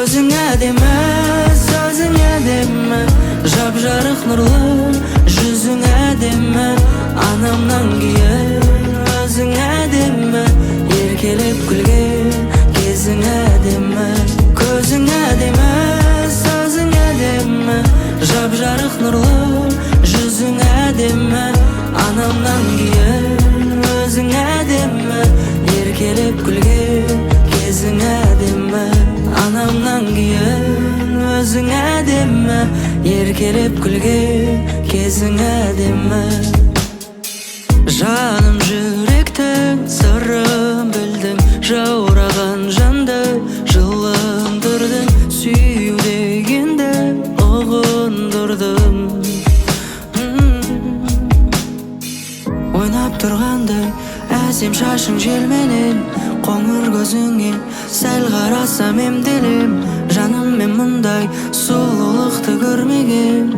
Көзің әдемі, сөзің әдемі, жап-жарық нұрлы жүзің әдемі. Анамнан кейін өзің әдемі, еркелеп күлген кезің әдемі. Көзің әдемі, сөзің әдемі, жап-жарық нұрлы жүзің әдемі. Анамнан кейін өзің әдемі, еркелеп күлген кезің әдемі. Анамнан кейін өзің әдемі, еркелеп күлген кезің әдемі. Жаным жүректің сырын білдің, жаураған жанды жылындырдың, сүю дегенді ұғындырдың. Ойнап тұрғандай әсем шашың желменен, қоңыр көзіңе сәл қарасам емделем. Жаным мен мұндай сұлулықты көрмегем.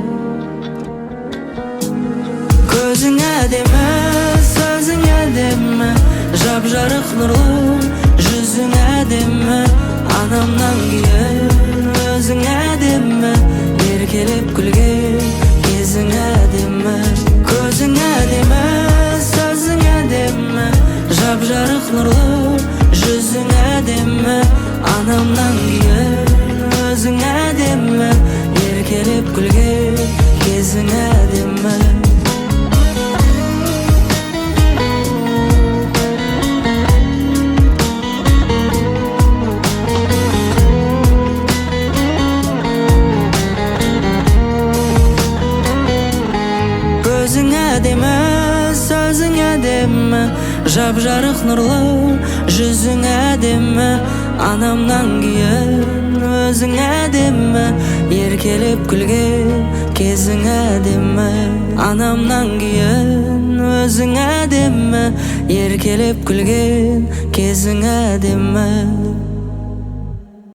Көзің әдемі, сөзің әдемі, жап-жарық нұрлы жүзің әдемі. Анамнан кейін өзің әдемі, еркелеп күлген кезің әдемі. Көзің әдемі, сөзің әдемі, жап-жарық нұрлы жүзің әдемі. Анамнан кейін өзің әдемі, еркелеп күлген кезің әдемі. Көзің әдемі, сөзің әдемі, жап-жарық нұрлы жүзің әдемі. Анамнан кейін өзің әдемі, еркелеп күлген кезің әдемі. Анамнан кейін өзің әдемі, еркелеп күлген кезің әдемі.